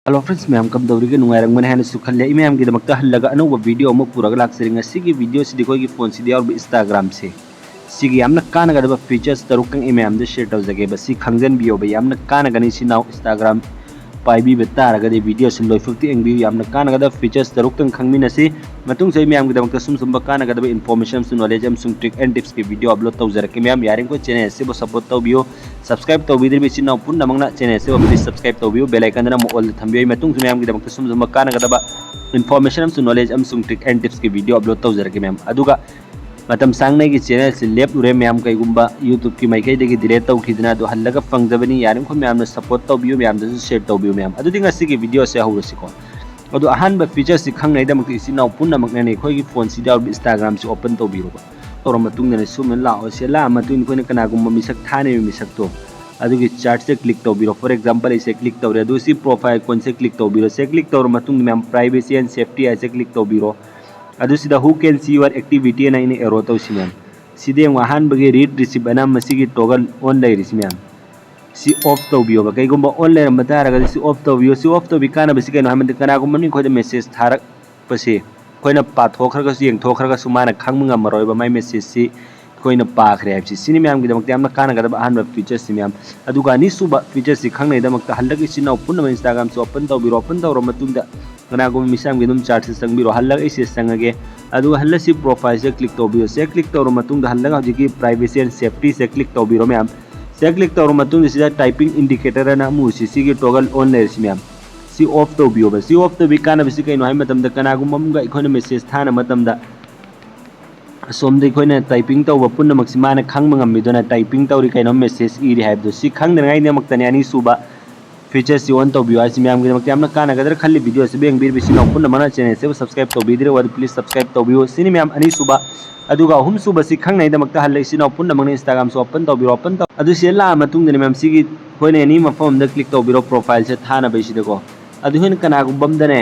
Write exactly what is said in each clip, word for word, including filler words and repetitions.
Hello friends, ꯃꯌꯥꯝ ꯀꯝꯗꯧꯔꯤꯒꯦ? ꯅꯨꯡꯉꯥꯏꯔꯝꯒꯅꯤ ꯍꯥꯏꯅꯁꯨ ꯈꯜꯂꯦ꯫ ꯑꯩ ꯃꯌꯥꯝꯒꯤꯗꯃꯛꯇ ꯍꯜꯂꯒ ꯑꯅꯧꯕ ꯚꯤꯗꯤꯑꯣ ꯑꯃ ꯄꯨꯔꯒ ꯂꯥꯛꯆꯔꯤ꯫ ꯉꯁꯤꯒꯤ ꯚꯤꯗꯤꯑꯣꯁꯤꯗꯤ ꯑꯩꯈꯣꯏꯒꯤ ꯐꯣꯟꯁꯤꯗ ꯌꯥꯎꯔꯤꯕ ꯏꯟꯁꯇꯥꯒ꯭ꯔꯥꯝꯁꯦ, ꯁꯤꯒꯤ ꯌꯥꯝꯅ ꯀꯥꯟꯅꯒꯗꯕ ꯐꯤꯆꯔꯁ ꯇꯔꯨꯛꯇꯪ ꯑꯩ ꯃꯌꯥꯝꯗ ꯁꯤꯌꯔ ꯇꯧꯖꯒꯦꯕ꯫ ꯁꯤ ꯈꯪꯖꯟꯕꯤꯌꯣꯕ, ꯌꯥꯝꯅ ꯀꯥꯟꯅꯒꯅꯤ꯫ ꯏꯆꯤꯟ ꯏꯅꯥꯎ ꯏꯟꯁꯇꯥꯒ꯭ꯔꯥꯝ ꯄꯥꯏꯕꯤꯕ ꯇꯥꯔꯒꯗꯤ ꯚꯤꯗꯤꯑꯣꯁꯤ ꯂꯣꯏꯐꯥꯎꯇ ꯌꯦꯡꯕꯤꯌꯨ꯫ ꯌꯥꯝꯅ ꯀꯥꯟꯅꯒꯗꯕ ꯐꯤꯆꯔꯁ ꯇꯔꯨꯛꯇꯪ ꯈꯪꯃꯤꯟꯅꯁꯤ꯫ ꯃꯇꯨꯡꯁꯨ ꯑꯩ ꯃꯌꯥꯝꯒꯤꯗꯃꯛꯇ ꯁꯨꯝ ꯁꯨꯝꯕ ꯀꯥꯟꯅꯒꯗꯕ ꯏꯟꯐꯣꯔꯃꯦꯁꯟ ꯑꯃꯁꯨꯡ ꯅꯣꯂꯦꯖ ꯑꯃꯁꯨꯡ ꯇ꯭ꯔꯤꯛ ꯑꯦꯟ ꯇꯤꯞꯁꯀꯤ ꯚꯤꯗꯤꯑꯣ ꯑꯞꯂꯣꯗ ꯇꯧꯖꯔꯛꯀꯦ꯫ ꯃꯌꯥꯝ ꯌꯥꯔꯤꯈꯣꯏ ꯆꯦꯅꯦꯜ ꯑꯁꯤꯕꯨ ꯁꯞꯄꯣꯔꯠ ꯇꯧꯕꯤꯌꯨ꯫ ꯁꯕꯁꯀ꯭ꯔꯥꯏꯕ ꯇꯧꯕꯤꯗ꯭ꯔꯤꯕ ꯏꯆꯤꯟ ꯏꯅꯥꯎ ꯄꯨꯝꯅꯃꯛꯅ ꯆꯦꯅꯦꯜ ꯑꯁꯤꯕꯨ ꯄ꯭ꯂꯤꯁ ꯁꯕꯁꯀ꯭ꯔꯥꯏꯕ ꯇꯧꯕꯤꯌꯨ, ꯕꯦꯜ ꯑꯥꯏꯀꯟꯗꯅ ꯑꯃꯨꯛ ꯑꯣꯜꯗ ꯊꯝꯕꯤꯌꯨ꯫ ꯑꯩ ꯃꯇꯨꯡꯁꯨ ꯃꯌꯥꯝꯒꯤꯗꯃꯛꯇ ꯁꯨꯝ ꯁꯨꯝꯕ ꯀꯥꯟꯅꯒꯗꯕ ꯏꯟꯐꯣꯔꯃꯦꯁꯟ ꯑꯃꯁꯨꯡ ꯅꯣꯂꯦꯖ ꯑꯃꯁꯨꯡ ꯇ꯭ꯔꯤꯛ ꯑꯦꯟ ꯇꯤꯞꯁꯀꯤ ꯚꯤꯗꯤꯑꯣ ꯑꯞꯂꯣꯗ ꯇꯧꯖꯔꯛꯀꯦ ꯃꯌꯥꯝ꯫ ꯑꯗꯨꯒ ꯃꯇꯝ ꯁꯥꯡꯅ ꯑꯩꯒꯤ ꯆꯦꯅꯦꯜꯁꯤ ꯂꯦꯞꯂꯨꯔꯦ ꯃꯌꯥꯝ, ꯀꯩꯒꯨꯝꯕ ꯌꯨꯇ꯭ꯌꯨꯕꯀꯤ ꯃꯥꯏꯀꯩꯗꯒꯤ ꯗꯤꯂꯦꯠ ꯇꯧꯈꯤꯗꯅ꯫ ꯑꯗꯨ ꯍꯜꯂꯒ ꯐꯪꯖꯕꯅꯤ꯫ ꯌꯥꯔꯤꯈꯣꯏ ꯃꯌꯥꯝꯅ ꯁꯞꯄꯣꯔꯠ ꯇꯧꯕꯤꯌꯨ, ꯃꯌꯥꯝꯗꯁꯨ ꯁꯤꯌꯔ ꯇꯧꯕꯤꯌꯨ ꯃꯌꯥꯝ꯫ ꯑꯗꯨꯗꯤ ꯉꯁꯤꯒꯤ ꯚꯤꯗꯤꯑꯣꯁꯦ ꯍꯧꯔꯁꯤꯀꯣ꯫ ꯑꯗꯣ ꯑꯍꯥꯟꯕ ꯐꯤꯆꯔꯁꯤ ꯈꯪꯅꯉꯩꯗꯃꯛꯇ ꯏꯆꯤꯟ ꯏꯅꯥꯎ ꯄꯨꯝꯅꯃꯛꯅꯅꯦ ꯑꯩꯈꯣꯏꯒꯤ ꯐꯣꯟꯁꯤꯗ ꯌꯥꯎꯔꯤꯕ ꯏꯟꯁꯇꯥꯒ꯭ꯔꯥꯝꯁꯤ ꯑꯣꯄꯟ ꯇꯧꯕꯤꯔꯣꯕ꯫ ꯇꯧꯔ ꯃꯇꯨꯡꯗꯅꯦ ꯁꯨꯝꯅ ꯂꯥꯛꯑꯣ꯫ ꯁꯤ ꯂꯥꯛꯑ ꯃꯇꯨꯡꯗ ꯑꯩꯈꯣꯏꯅ ꯀꯅꯥꯒꯨꯝꯕ ꯃꯤꯁꯛ ꯊꯥꯅꯔꯤꯕ ꯃꯤꯁꯛꯇꯣ ꯑꯗꯨꯒꯤ ꯆꯥꯔꯠꯁꯦ ꯀ꯭ꯂꯤꯛ ꯇꯧꯕꯤꯔꯣ꯫ ꯐꯣꯔ ꯑꯦꯛꯖꯥꯝꯄꯜ ꯑꯩꯁꯦ ꯀ꯭ꯂꯤꯛ ꯇꯧꯔꯦ꯫ ꯑꯗꯨ ꯁꯤ ꯄ꯭ꯔꯣꯐꯥꯏꯜ ꯑꯥꯏꯀꯣꯟꯁꯦ ꯀ꯭ꯂꯤꯛ ꯇꯧꯕꯤꯔꯣ꯫ ꯁꯦ ꯀ꯭ꯂꯤꯛ ꯇꯧꯔ ꯃꯇꯨꯡꯗ ꯃꯌꯥꯝ ꯄ꯭ꯔꯥꯏꯚꯦꯁꯤ ꯑꯦꯟ ꯁꯦꯐꯇꯤ ꯍꯥꯏꯁꯦ ꯀ꯭ꯂꯤꯛ ꯇꯧꯕꯤꯔꯣ꯫ ꯑꯗꯨ ꯁꯤꯗ Who can see your activity ꯍꯥꯏꯅ ꯑꯩꯅ ꯑꯦꯔꯣ ꯇꯧꯁꯤ ꯃꯌꯥꯝ꯫ ꯁꯤꯗ ꯌꯦꯡꯉꯣ, ꯑꯍꯥꯟꯕꯒꯤ ꯔꯤꯗ ꯔꯤꯁꯤꯞ ꯑꯅ ꯃꯁꯤꯒꯤ ꯇꯣꯒꯜ ꯑꯣꯟ ꯂꯩꯔꯤꯁꯤ ꯃꯌꯥꯝ꯫ ꯁꯤ ꯑꯣꯐ ꯇꯧꯕꯤꯌꯣꯕ꯫ ꯀꯩꯒꯨꯝꯕ ꯑꯣꯟ ꯂꯩꯔꯝꯕ ꯇꯥꯔꯒꯗꯤ ꯁꯤ ꯑꯣꯐ ꯇꯧꯕꯤꯌꯣ꯫ ꯁꯤ ꯑꯣꯐ ꯇꯧꯕꯤ ꯀꯥꯟꯅꯕꯁꯤ ꯀꯩꯅꯣ ꯍꯥꯏꯕꯗ ꯀꯅꯥꯒꯨꯝꯕ ꯑꯃꯅ ꯑꯩꯈꯣꯏꯗ ꯃꯦꯁꯦꯖ ꯊꯥꯔꯛꯄꯁꯦ ꯑꯩꯈꯣꯏꯅ ꯄꯥꯊꯣꯛꯈ꯭ꯔꯒꯁꯨ ꯌꯦꯡꯊꯣꯛꯈ꯭ꯔꯒꯁꯨ ꯃꯥꯅ ꯈꯪꯕ ꯉꯝꯃꯔꯣꯏꯕ ꯃꯥꯏ ꯃꯦꯁꯦꯖꯁꯤ ꯑꯩꯈꯣꯏꯅ ꯄꯥꯈ꯭ꯔꯦ ꯍꯥꯏꯕꯁꯤ꯫ ꯁꯤꯅꯤ ꯃꯌꯥꯝꯒꯤꯗꯃꯛꯇ ꯌꯥꯝꯅ ꯀꯥꯟꯅꯒꯗꯕ ꯑꯍꯥꯟꯕ ꯐꯤꯆꯔꯁꯤ ꯃꯌꯥꯝ꯫ ꯑꯗꯨꯒ ꯑꯅꯤꯁꯨꯕ ꯐꯤꯆꯔꯁꯤ ꯈꯪꯅꯉꯩꯗꯃꯛꯇ ꯍꯟꯗꯛ ꯏꯆꯤꯟ ꯏꯅꯥꯎ ꯄꯨꯝꯅꯃꯛ ꯏꯟꯁꯇꯥꯒ꯭ꯔꯥꯝꯁꯤ ꯑꯣꯄꯟ ꯇꯧꯕꯤꯔꯣ꯫ ꯑꯣꯄꯟ ꯇꯧꯔ ꯃꯇꯨꯡꯗ ꯀꯅꯥꯒꯨꯝꯕ ꯃꯤꯁꯥꯝꯒꯤ ꯑꯗꯨꯝ ꯆꯥꯔꯠꯁꯤ ꯆꯪꯕꯤꯔꯣ꯫ ꯍꯜꯂꯒ ꯑꯩꯁꯦ ꯆꯪꯉꯒꯦ꯫ ꯑꯗꯨꯒ ꯍꯜꯂ ꯁꯤ ꯄ꯭ꯔꯣꯐꯥꯏꯜꯁꯦ ꯀ꯭ꯂꯤꯛ ꯇꯧꯕꯤꯔꯣ꯫ ꯁꯦ ꯀ꯭ꯂꯤꯛ ꯇꯧꯔ ꯃꯇꯨꯡꯗ ꯍꯜꯂꯒ ꯍꯧꯖꯤꯛꯀꯤ ꯄ꯭ꯔꯥꯏꯚꯦꯁꯤ ꯑꯦꯟ ꯁꯦꯐꯇꯤꯁꯦ ꯀ꯭ꯂꯤꯛ ꯇꯧꯕꯤꯔꯣ ꯃꯌꯥꯝ꯫ ꯁꯦ ꯀ꯭ꯂꯤꯛ ꯇꯧꯔ ꯃꯇꯨꯡꯗ ꯁꯤꯗ ꯇꯥꯏꯄꯤꯡ ꯏꯟꯗꯤꯀꯦꯇꯔ ꯑꯅ ꯑꯃꯨꯛ ꯎꯁꯤ, ꯁꯤꯒꯤ ꯇꯣꯒꯜ ꯑꯣꯟ ꯂꯩꯔꯁꯤ ꯃꯌꯥꯝ꯫ ꯁꯤ ꯑꯣꯐ ꯇꯧꯕꯤꯌꯣꯕ꯫ ꯁꯤ ꯑꯣꯐ ꯇꯧꯕꯤ ꯀꯥꯟꯅꯕꯁꯤ ꯀꯩꯅꯣ ꯍꯥꯏꯕ ꯃꯇꯝꯗ ꯀꯅꯥꯒꯨꯝꯕ ꯑꯃꯒ ꯑꯩꯈꯣꯏꯅ ꯃꯦꯁꯦꯖ ꯊꯥꯅ ꯃꯇꯝꯗ ꯑꯁꯣꯝꯗ ꯑꯩꯈꯣꯏꯅ ꯇꯥꯏꯄꯤꯡ ꯇꯧꯕ ꯄꯨꯝꯅꯃꯛꯁꯤ ꯃꯥꯅ ꯈꯪꯕ ꯉꯝꯃꯤꯗꯨꯅ ꯇꯥꯏꯄꯤꯡ ꯇꯧꯔꯤ ꯀꯩꯅꯣꯝ ꯃꯦꯁꯦꯖ ꯏꯔꯤ ꯍꯥꯏꯕꯗꯣ꯫ ꯁꯤ ꯈꯪꯗꯅꯉꯥꯏꯒꯤꯗꯃꯛꯇꯅꯦ ꯑꯅꯤꯁꯨꯕ ꯐꯤꯆꯔꯁꯤ ꯑꯣꯟ ꯇꯧꯕꯤꯌꯨ ꯍꯥꯏꯁꯤ꯫ ꯃꯌꯥꯝꯒꯤꯗꯃꯛꯇ ꯌꯥꯝꯅ ꯀꯥꯟꯅꯒꯗ꯭ꯔꯥ ꯈꯜꯂꯤ ꯚꯤꯗꯤꯑꯣ ꯑꯁꯤꯕꯨ ꯌꯦꯡꯕꯤꯔꯤꯕ ꯏꯆꯤꯟ ꯏꯅꯥꯎ ꯄꯨꯝꯅꯃꯛꯅ ꯆꯦꯅꯦꯜꯁꯤꯕꯨ ꯁꯕꯁꯀ꯭ꯔꯥꯏꯕ ꯇꯧꯕꯤꯗ꯭ꯔꯤꯕ ꯑꯣꯏꯔꯗꯤ ꯄ꯭ꯂꯤꯁ ꯁꯕꯁꯀ꯭ꯔꯥꯏꯕ ꯇꯧꯕꯤꯌꯨ꯫ ꯁꯤꯅꯤ ꯃꯌꯥꯝ ꯑꯅꯤꯁꯨꯕ꯫ ꯑꯗꯨꯒ ꯑꯍꯨꯝꯁꯨꯕꯁꯤ ꯈꯪꯅꯉꯩꯗꯃꯛꯇ ꯍꯜꯂ ꯏꯆꯤꯟ ꯏꯅꯥꯎ ꯄꯨꯝꯅꯃꯛꯅ ꯏꯟꯁꯇꯥꯒ꯭ꯔꯥꯝꯁꯨ ꯑꯣꯄꯟ ꯇꯧꯕꯤꯔꯣ꯫ ꯑꯣꯄꯟ ꯇꯧ ꯑꯗꯨ ꯁꯤꯗ ꯂꯥꯛꯑ ꯃꯇꯨꯡꯗꯅꯦ ꯃꯌꯥꯝ ꯁꯤꯒꯤ ꯑꯩꯈꯣꯏꯅ ꯑꯦꯅꯤ ꯃꯐꯝ ꯑꯃꯗ ꯀ꯭ꯂꯤꯛ ꯇꯧꯕꯤꯔꯣ ꯄ꯭ꯔꯣꯐꯥꯏꯜꯁꯦ ꯊꯥꯅꯕꯩꯁꯤꯗꯀꯣ꯫ ꯑꯗꯨ ꯑꯩꯈꯣꯏꯅ ꯀꯅꯥꯒꯨꯝꯕ ꯑꯃꯗꯅꯦ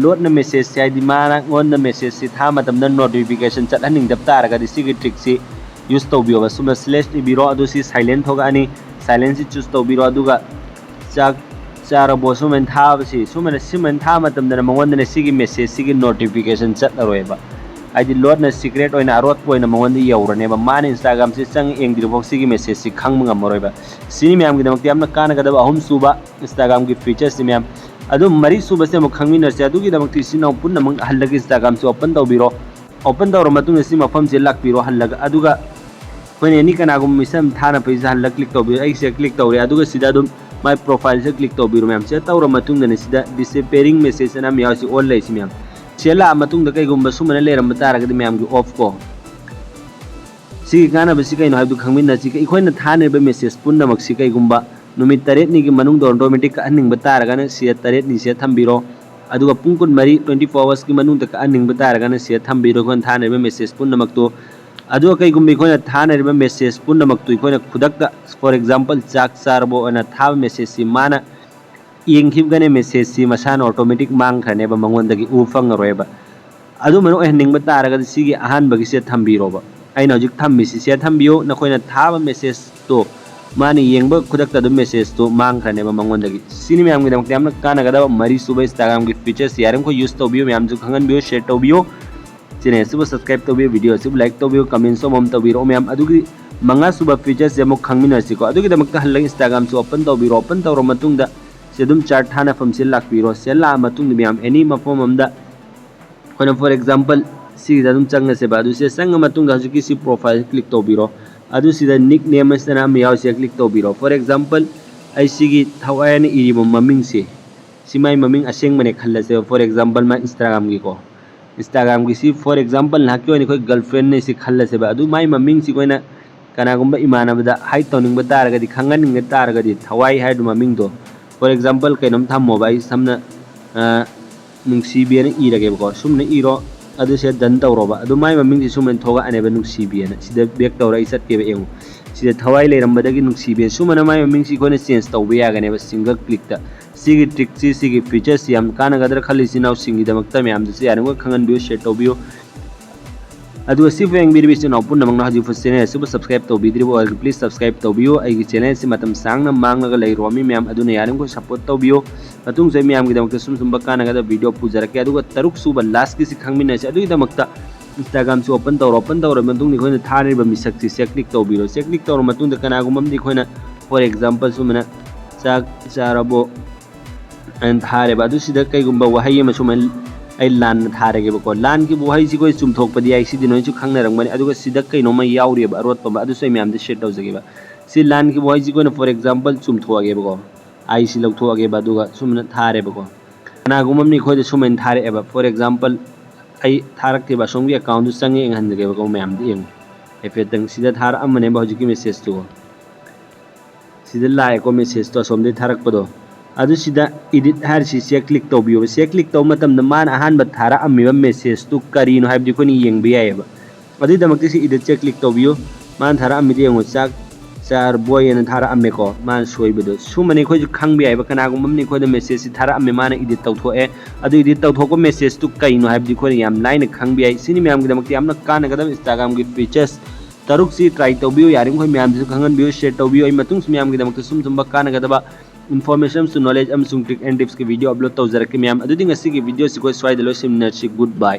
ꯂꯣꯠꯅ ꯃꯦꯁꯦꯖꯁꯦ, ꯍꯥꯏꯗꯤ ꯃꯥꯅ ꯑꯩꯉꯣꯟꯗ ꯃꯦꯁꯦꯖꯁꯤ ꯊꯥ ꯃꯇꯝꯗ ꯅꯣꯇꯤꯐꯤꯀꯦꯁꯟ ꯆꯠꯍꯟꯅꯤꯡꯗꯕ ꯇꯥꯔꯒꯗꯤ ꯁꯤꯒꯤ ꯇ꯭ꯔꯤꯛꯁꯤ ꯌꯨꯁ ꯇꯧꯕꯤꯌꯣꯕ꯫ ꯁꯨꯝꯅ ꯁ꯭ꯂꯦꯁ ꯏꯕꯤꯔꯣ, ꯑꯗꯨ ꯁꯤ ꯁꯥꯏꯂꯦꯟ ꯊꯣꯛꯂꯛꯑꯅꯤ꯫ ꯁꯥꯏꯂꯦꯟꯁꯤ ꯆꯨꯁ ꯇꯧꯕꯤꯔꯣ, ꯑꯗꯨꯒ ꯆꯥꯛ ꯆꯥꯔꯕꯣ ꯁꯨꯃꯥꯏꯅ ꯊꯥꯕꯁꯤ, ꯁꯨꯃꯥꯏꯅ ꯁꯤꯃꯥꯏꯅ ꯊꯥꯕ ꯃꯇꯝꯗꯅ ꯃꯉꯣꯟꯗꯅ ꯁꯤꯒꯤ message ꯁꯤꯒꯤ notification ꯆꯠꯂꯔꯣꯏꯕ꯫ ꯍꯥꯏꯗꯤ ꯂꯣꯠꯅ secret ꯑꯣꯏꯅ ꯑꯔꯣꯠꯄ ꯑꯣꯏꯅ ꯃꯉꯣꯟꯗ ꯌꯧꯔꯅꯦꯕ꯫ ꯃꯥꯅ Instagram ꯁꯤ ꯆꯪꯉ ꯌꯦꯡꯗ꯭ꯔꯤꯐꯥꯎ ꯁꯤꯒꯤ message ꯁꯤ ꯈꯪꯕ ꯉꯝꯃꯔꯣꯏꯕ꯫ ꯁꯤꯅꯤ ꯃꯌꯥꯝꯒꯤꯗꯃꯛꯇ ꯌꯥꯝꯅ ꯀꯥꯟꯅꯒꯗꯕ ꯑꯍꯨꯝꯁꯨꯕ Instagram ꯒꯤ features ꯁꯤ ꯃꯌꯥꯝ꯫ ꯑꯗꯨ ꯃꯔꯤꯁꯨꯕꯁꯦ ꯑꯃꯨꯛ ꯈꯪꯃꯤꯟꯅꯔꯁꯦ꯫ ꯑꯗꯨꯒꯤꯗꯃꯛꯇ ꯏꯆꯤꯟ ꯏꯅꯥꯎ ꯄꯨꯝꯅꯃꯛ ꯍꯜꯂꯒ Instagram ꯁꯦ open ꯇꯧꯕꯤꯔꯣ꯫ Open ꯇꯧꯔ ꯃꯇꯨꯡꯗ ꯁꯤ ꯃꯐꯝꯁꯦ ꯂꯥꯛꯄꯤꯔꯣ ꯍꯜꯂꯒ, ꯑꯗꯨꯒ ꯑꯩꯈꯣꯏꯅ any ꯀꯅꯥꯒꯨꯝꯕ message ꯑꯃ ꯊꯥꯅ ꯐꯩꯁꯦ ꯍꯜꯂꯒ click ꯇꯧꯕꯤꯔꯣ꯫ ꯑꯩꯁꯦ click ꯇꯧꯔꯦ, ꯑꯗꯨꯒ ꯁꯤꯗ ꯑꯗꯨꯝ my profile ꯁꯦ click ꯇꯧꯕꯤꯔꯣ ꯃꯌꯥꯝ꯫ ꯁꯤꯗ ꯇꯧꯔ ꯃꯇꯨꯡꯗꯅꯦ ꯁꯤꯗ disappearing message ꯑꯅ ꯑꯃ ꯌꯥꯎꯔꯤꯁꯤ on ꯂꯩꯁꯤ ꯃꯌꯥꯝ꯫ ꯁꯤꯗ ꯂꯥꯛꯑ ꯃꯇꯨꯡꯗ ꯀꯩꯒꯨꯝꯕ ꯁꯨꯃꯥꯏꯅ ꯂꯩꯔꯝꯕ ꯇꯥꯔꯒꯗꯤ ꯃꯌꯥꯝꯒꯤ off ꯀꯣ꯫ ꯁꯤꯒꯤ ꯀꯥꯟꯅꯕꯁꯤ ꯀꯩꯅꯣ ꯍꯥꯏꯕꯗꯨ ꯈꯪꯃꯤꯟꯅꯁꯤ꯫ ꯑꯩꯈꯣꯏꯅ ꯊꯥꯅꯔꯤꯕ message ꯄꯨꯝꯅꯃꯛꯁꯤ ꯀꯩꯒꯨꯝꯕ ꯅꯨꯃꯤꯠ ꯇꯔꯦꯠꯅꯤꯒꯤ ꯃꯅꯨꯡꯗ automatic ꯀꯛꯍꯟꯅꯤꯡꯕ ꯇꯥꯔꯒꯅ ꯁꯤꯗ ꯇꯔꯦꯠꯅꯤ ꯁꯤꯗ ꯊꯝꯕꯤꯔꯣ꯫ ꯑꯗꯨꯒ ꯄꯨꯡ ꯀꯨꯟꯃꯔꯤ, twenty four hours ꯀꯤ ꯃꯅꯨꯡꯗ ꯀꯛꯍꯟꯅꯤꯡꯕ ꯇꯥꯔꯒꯅ ꯁꯤꯗ ꯊꯝꯕꯤꯔꯣ ꯑꯩꯈꯣꯏꯅ ꯊꯥꯅꯔꯤꯕ message ꯄꯨꯝꯅꯃꯛꯇꯣ꯫ ꯑꯗꯨꯒ ꯀꯩꯒꯨꯝꯕ ꯑꯩꯈꯣꯏꯅ ꯊꯥꯅꯔꯤꯕ message ꯄꯨꯝꯅꯃꯛꯇꯨ ꯑꯩꯈꯣꯏꯅ ꯈꯨꯗꯛꯇ, for example, ꯆꯥꯛ ꯆꯥꯔꯕꯣ ꯑꯅ ꯊꯥꯕ message ꯁꯤ ꯃꯥꯅ ꯌꯦꯡꯈꯤꯕꯒꯅꯦ message ꯁꯤ ꯃꯁꯥꯅ automatic ꯃꯥꯡꯈ꯭ꯔꯅꯦꯕ, ꯃꯉꯣꯟꯗꯒꯤ ꯎꯕ ꯐꯪꯉꯔꯣꯏꯕ꯫ ꯑꯗꯨꯃꯥꯏꯅ ꯑꯣꯏꯍꯟꯅꯤꯡꯕ ꯇꯥꯔꯒꯗꯤ ꯁꯤꯒꯤ ꯑꯍꯥꯟꯕꯒꯤꯁꯦ ꯊꯝꯕꯤꯔꯣꯕ꯫ ꯑꯩꯅ ꯍꯧꯖꯤꯛ ꯊꯝꯃꯤꯁꯤ ꯁꯤꯗ ꯊꯝꯕꯤꯌꯨ꯫ ꯅꯈꯣꯏꯅ ꯊꯥꯕ message ꯇꯣ ꯃꯥꯅ ꯌꯦꯡꯕ ꯈꯨꯗꯛꯇ ꯑꯗꯨꯝ message ꯇꯣ ꯃꯥꯡꯈ꯭ꯔꯅꯦꯕ ꯃꯉꯣꯟꯗꯒꯤ꯫ ꯁꯤꯅꯤ ꯃꯌꯥꯝꯒꯤꯗꯃꯛꯇ ꯌꯥꯝꯅ ꯀꯥꯟꯅꯒꯗꯕ ꯃꯔꯤꯁꯨꯕ Instagram ꯒꯤ features ꯁꯤ꯫ ꯌꯥꯔꯤꯃꯈꯩ use ꯇꯧꯕꯤꯌꯨ, ꯃꯌꯥꯝꯁꯨ ꯈꯪꯍꯟꯕꯤꯌꯨ, share ꯇꯧꯕꯤꯌꯨ꯫ Channel ꯑꯁꯤꯕꯨ subscribe ꯇꯧꯕꯤꯌꯨ, video ꯑꯁꯤꯕꯨ like ꯇꯧꯕꯤꯌꯨ, comment ꯁꯨ ꯑꯃꯃꯝ ꯇꯧꯕꯤꯔꯛꯑꯣ ꯃꯌꯥꯝ꯫ ꯑꯗꯨꯒꯤ ꯃꯉꯥꯁꯨꯕ features ꯁꯦ ꯑꯃꯨꯛ ꯈꯪꯃꯤꯟꯅꯁꯤꯀꯣ꯫ ꯑꯗꯨꯒꯤꯗꯃꯛꯇ ꯍꯜꯂꯒ Instagram ꯁꯨ open ꯇꯧꯕꯤꯔꯣ꯫ Open ꯇꯧꯔ ꯃꯇꯨꯡꯗ ꯁꯤ ꯑꯗꯨꯝ chat ꯊꯥꯅꯐꯝꯁꯦ ꯂꯥꯛꯄꯤꯔꯣ꯫ ꯁꯤꯗ ꯂꯥꯛꯑ ꯃꯇꯨꯡꯗ ꯃꯌꯥꯝ any ꯃꯐꯝ ꯑꯃꯗ ꯑꯩꯈꯣꯏꯅ, for example, ꯁꯤꯒꯤꯗ ꯑꯗꯨꯝ ꯆꯪꯉꯁꯦꯕ꯫ ꯑꯗꯨ ꯁꯤꯗ ꯆꯪꯉ ꯃꯇꯨꯡꯗ ꯍꯧꯖꯤꯛꯀꯤ ꯁꯤ profile click ꯇꯧꯕꯤꯔꯣ꯫ ꯑꯗꯨ ꯁꯤꯗ nickname ꯍꯥꯏꯗꯅ ꯑꯃ ꯌꯥꯎꯔꯤꯁꯦ click ꯇꯧꯕꯤꯔꯣ꯫ For example, ꯑꯩ ꯁꯤꯒꯤ ꯊꯋꯥꯏ ꯍꯥꯏꯅ ꯏꯔꯤꯕ ꯃꯃꯤꯡꯁꯦ, ꯁꯤ ꯃꯥꯏ ꯃꯃꯤꯡ ꯑꯁꯦꯡꯕꯅꯦ ꯈꯜꯂꯁꯦꯕ꯫ For example, ꯃꯥ Instagram ꯒꯤꯀꯣ, Instagram ꯒꯤ ꯁꯤ, for example, ꯅꯍꯥꯛꯀꯤ ꯑꯣꯏꯅ ꯑꯩꯈꯣꯏ girlfriend ꯅꯦ ꯁꯤ ꯈꯜꯂꯁꯦꯕ꯫ ꯑꯗꯨ ꯃꯥꯏ ꯃꯃꯤꯡꯁꯤ ꯑꯩꯈꯣꯏꯅ ꯀꯅꯥꯒꯨꯝꯕ ꯏꯃꯥꯟꯅꯕꯗ hide ꯇꯧꯅꯤꯡꯕ ꯇꯥꯔꯒꯗꯤ, ꯈꯪꯍꯟꯅꯤꯡꯕ ꯇꯥꯔꯒꯗꯤ, ꯊꯋꯥꯏ ꯍꯥꯏꯔꯤꯕ ꯃꯃꯤꯡꯗꯣ, for example, ꯀꯩꯅꯣꯝ ꯊꯝꯃꯣꯕ꯫ ꯑꯩ ꯁꯝꯅ, ꯑ, ꯅꯨꯡꯁꯤꯕꯤꯑꯅ ꯏꯔꯒꯦꯕꯀꯣ꯫ ꯁꯨꯝꯅ ꯏꯔꯣ, ꯑꯗꯨ ꯁꯤꯗ done ꯇꯧꯔꯣꯕ꯫ ꯑꯗꯨ ꯃꯥꯏ ꯃꯃꯤꯡꯁꯤ ꯁꯨꯝꯅ ꯊꯣꯛꯂꯛꯑꯅꯦꯕ, ꯅꯨꯡꯁꯤꯕꯤꯑꯅ꯫ ꯁꯤꯗ back ꯇꯧꯔ ꯑꯩ ꯆꯠꯀꯦꯕ, ꯌꯦꯡꯉꯨ꯫ ꯁꯤꯗ ꯊꯋꯥꯏ ꯂꯩꯔꯝꯕꯗꯒꯤ ꯅꯨꯡꯁꯤꯕꯤ꯫ ꯁꯨꯃꯥꯏꯅ ꯃꯥꯏ ꯃꯃꯤꯡꯁꯤ ꯑꯩꯈꯣꯏꯅ change ꯇꯧꯕ ꯌꯥꯒꯅꯦꯕ single click ꯇ꯫ ꯁꯤꯒꯤ trick ꯁꯤ, ꯁꯤꯒꯤ feature ꯁꯤ ꯌꯥꯝ ꯀꯥꯟꯅꯒꯗ꯭ꯔꯥ ꯈꯜꯂꯤ ꯏꯆꯤꯟ ꯏꯅꯥꯎꯁꯤꯡꯒꯤꯗꯃꯛꯇ꯫ ꯃꯌꯥꯝꯗꯁꯨ ꯌꯥꯔꯤꯕꯃꯈꯩ ꯈꯪꯍꯟꯕꯤꯌꯨ, share ꯇꯧꯕꯤꯌꯨ꯫ ꯑꯗꯨꯒ ꯁꯤꯕꯨ ꯌꯦꯡꯕꯤꯔꯤꯕ ꯏꯆꯤꯟ ꯏꯅꯥꯎ ꯄꯨꯝꯅꯃꯛꯅ ꯍꯧꯖꯤꯛ ꯐꯥꯎ ꯆꯦꯅꯦꯜ ꯑꯁꯤꯕꯨ ꯁꯕꯁꯀ꯭ꯔꯥꯏꯕ ꯇꯧꯕꯤꯗ꯭ꯔꯤꯕ ꯑꯣꯏꯔꯒꯗꯤ ꯄ꯭ꯂꯤꯁ ꯁꯕꯁꯀ꯭ꯔꯥꯏꯕ ꯇꯧꯕꯤꯌꯨ꯫ ꯑꯩꯒꯤ ꯆꯦꯅꯦꯜ ꯑꯁꯤ ꯃꯇꯝ ꯁꯥꯡꯅ ꯃꯥꯡꯂꯒ ꯂꯩꯔꯣꯝꯃꯤ ꯃꯌꯥꯝ ꯑꯗꯨꯅ ꯌꯥꯔꯤꯕꯃꯈꯩ ꯁꯞꯄꯣꯔꯠ ꯇꯧꯕꯤꯌꯨ꯫ ꯃꯇꯨꯡꯁꯨ ꯑꯩ ꯃꯌꯥꯝꯒꯤꯗꯃꯛꯇ ꯁꯨꯝ ꯁꯨꯝꯕ ꯀꯥꯟꯅꯒꯗꯕ ꯚꯤꯗꯤꯑꯣ ꯄꯨꯖꯔꯛꯀꯦ꯫ ꯑꯗꯨꯒ ꯇꯔꯨꯛ ꯁꯨꯕ ꯂꯥꯁꯀꯤꯁꯤ ꯈꯪꯃꯤꯟꯅꯁꯤ꯫ ꯑꯗꯨꯒꯤꯗꯃꯛꯇ ꯏꯟꯁꯇꯥꯒ꯭ꯔꯥꯝꯁꯤ ꯑꯣꯄꯟ ꯇꯧꯔꯣ꯫ ꯑꯣꯄꯟ ꯇꯧꯔꯕ ꯃꯇꯨꯡꯗ ꯑꯩꯈꯣꯏꯅ ꯊꯥꯔꯤꯕ ꯃꯤꯁꯛꯁꯤ ꯆꯦꯛ ꯀ꯭ꯂꯤꯛ ꯇꯧꯕꯤꯔꯣ꯫ ꯆꯦꯛ ꯀ꯭ꯂꯤꯛ ꯇꯧꯔꯕ ꯃꯇꯨꯡꯗ ꯀꯅꯥꯒꯨꯝꯕ ꯑꯃꯗꯤ ꯑꯩꯈꯣꯏꯅ, ꯐꯣꯔ ꯑꯦꯛꯖꯥꯝꯄꯜ, ꯁꯨꯃꯥꯏꯅ "ꯆꯥꯛ ꯆꯥꯔꯕꯣ?" ꯑꯅ ꯊꯥꯔꯦꯕ꯫ ꯑꯗꯨ ꯁꯤꯗ ꯀꯩꯒꯨꯝꯕ ꯋꯥꯍꯩ ꯑꯃ ꯁꯨꯃꯥꯏꯅ ꯑꯩ ꯂꯥꯟꯅ ꯊꯥꯔꯒꯦꯕꯀꯣ꯫ ꯂꯥꯟꯈꯤꯕ ꯋꯥꯍꯩꯁꯤ ꯑꯩꯈꯣꯏ ꯆꯨꯝꯊꯣꯛꯄꯗꯤ ꯌꯥꯏ, ꯁꯤꯗꯤ ꯅꯣꯏꯁꯨ ꯈꯪꯅꯔꯝꯒꯅꯤ꯫ ꯑꯗꯨꯒ ꯁꯤꯗ ꯀꯩꯅꯣꯝꯃ ꯌꯥꯎꯔꯤꯑꯕ ꯑꯔꯣꯠꯄ ꯑꯃ, ꯑꯗꯨꯁꯨ ꯑꯩ ꯃꯌꯥꯝꯗ ꯁꯤꯌꯔ ꯇꯧꯖꯒꯦꯕ꯫ ꯁꯤ ꯂꯥꯟꯈꯤꯕ ꯋꯥꯍꯩꯁꯤ ꯑꯩꯈꯣꯏꯅ, ꯐꯣꯔ ꯑꯦꯛꯖꯥꯝꯄꯜ, ꯆꯨꯝꯊꯣꯛꯑꯒꯦꯕꯀꯣ꯫ ꯑꯥꯏꯁꯤ ꯂꯧꯊꯣꯛꯑꯒꯦꯕ, ꯑꯗꯨꯒ ꯁꯨꯃꯥꯏꯅ ꯊꯥꯔꯦꯕꯀꯣ꯫ ꯀꯅꯥꯒꯨꯝꯕ ꯑꯃꯅ ꯑꯩꯈꯣꯏꯗ ꯁꯨꯃꯥꯏꯅ ꯊꯥꯔꯛꯑꯦꯕ꯫ ꯐꯣꯔ ꯑꯦꯛꯖꯥꯝꯄꯜ, ꯑꯩ ꯊꯥꯔꯛꯇꯦꯕ, ꯑꯁꯣꯝꯒꯤ ꯑꯦꯀꯥꯎꯟꯗꯨ ꯆꯪꯉꯦ ꯌꯦꯡꯍꯟꯖꯒꯦꯕꯀꯣ꯫ ꯃꯌꯥꯝꯗ ꯌꯦꯡꯉꯨ ꯍꯥꯏꯐꯦꯠꯇꯪ꯫ ꯁꯤꯗ ꯊꯥꯔꯛꯑꯝꯕꯅꯦꯕ ꯍꯧꯖꯤꯛꯀꯤ ꯃꯦꯁꯦꯖꯇꯨꯀꯣ꯫ ꯁꯤꯗ ꯂꯥꯛꯑꯦꯀꯣ ꯃꯦꯁꯦꯖꯇꯣ ꯑꯁꯣꯝꯗꯒꯤ ꯊꯥꯔꯛꯄꯗꯣ꯫ ꯑꯗꯨ ꯁꯤꯗ ꯏꯗꯤꯠ ꯍꯥꯏꯔꯤꯁꯤ ꯆꯦꯛ ꯀ꯭ꯂꯤꯛ ꯇꯧꯕꯤꯌꯣꯕ꯫ ꯆꯦꯛ ꯀ꯭ꯂꯤꯛ ꯇꯧꯕ ꯃꯇꯝꯗ ꯃꯥꯅ ꯑꯍꯥꯟꯕ ꯊꯥꯔꯛꯑꯝꯃꯤꯕ ꯃꯦꯁꯦꯖꯇꯨ ꯀꯔꯤꯅꯣ ꯍꯥꯏꯕꯗꯤ ꯑꯩꯈꯣꯏꯅ ꯌꯦꯡꯕ ꯌꯥꯏꯑꯕ꯫ ꯑꯗꯨꯒꯤꯗꯃꯛꯇ ꯁꯤ ꯏꯗꯤꯠ ꯆꯦꯛ ꯀ꯭ꯂꯤꯛ ꯇꯧꯕꯤꯌꯨ꯫ ꯃꯥꯅ ꯊꯥꯔꯛꯑꯝꯃꯤꯗꯤ ꯌꯦꯡꯉꯣ, "ꯆꯥꯛ ꯆꯥꯔꯕꯣꯏ" ꯍꯥꯏꯅ ꯊꯥꯔꯛꯑꯝꯃꯦꯀꯣ꯫ ꯃꯥꯅ ꯁꯣꯏꯕꯗꯣ ꯁꯨꯝꯕꯅꯤ ꯑꯩꯈꯣꯏꯁꯨ ꯈꯪꯕ ꯌꯥꯏꯕ꯫ ꯀꯅꯥꯒꯨꯝꯕ ꯑꯃꯅ ꯑꯩꯈꯣꯏꯗ ꯃꯦꯁꯦꯖꯁꯤ ꯊꯥꯔꯛꯑꯝꯃꯦ, ꯃꯥꯅ ꯏꯗꯤꯠ ꯇꯧꯊꯣꯛꯑꯦ꯫ ꯑꯗꯨ ꯏꯗꯤꯠ ꯇꯧꯊꯣꯛꯄ ꯃꯦꯁꯦꯖꯇꯨ ꯀꯩꯅꯣ ꯍꯥꯏꯕꯗꯤ ꯑꯩꯈꯣꯏꯅ ꯌꯥꯝ ꯂꯥꯏꯅ ꯈꯪꯕ ꯌꯥꯏ꯫ ꯁꯤꯅꯤ ꯃꯌꯥꯝꯒꯤꯗꯃꯛꯇ ꯌꯥꯝꯅ ꯀꯥꯟꯅꯒꯗꯕ ꯏꯟꯁꯇꯥꯒ꯭ꯔꯥꯝꯒꯤ ꯐꯤꯆꯔꯁ ꯇꯔꯨꯛꯁꯤ꯫ ꯇ꯭ꯔꯥꯏ ꯇꯧꯕꯤꯌꯨ, ꯌꯥꯔꯤꯃꯈꯩ ꯃꯌꯥꯝꯗꯁꯨ ꯈꯪꯍꯟꯕꯤꯌꯨ, ꯁꯤꯌꯔ ꯇꯧꯕꯤꯌꯨ꯫ ꯑꯩ ꯃꯇꯨꯡꯁꯨ ꯃꯌꯥꯝꯒꯤꯗꯃꯛꯇ ꯁꯨꯝ ꯁꯨꯝꯕ ꯀꯥꯟꯅꯒꯗꯕ ꯏꯟꯐꯣꯔꯃꯦꯁꯟ ꯑꯃꯁꯨꯡ ꯅꯣꯂꯦꯖ ꯑꯃꯁꯨꯡ ꯇ꯭ꯔꯤꯛ ꯑꯦꯟ ꯇꯤꯞꯁꯀꯤ ꯚꯤꯗꯤꯑꯣ ꯑꯞꯂꯣꯗ ꯇꯧꯖꯔꯛꯀꯦ ꯃꯌꯥꯝ꯫ ꯑꯗꯨꯗꯤ ꯉꯁꯤꯒꯤ ꯚꯤꯗꯤꯑꯣꯁꯤ ꯑꯩꯈꯣꯏ ꯁ꯭ꯋꯥꯏꯗ ꯂꯣꯏꯁꯤꯟꯃꯤꯟꯅꯔꯁꯤ꯫ ꯒꯨꯗ ꯕꯥꯏ꯫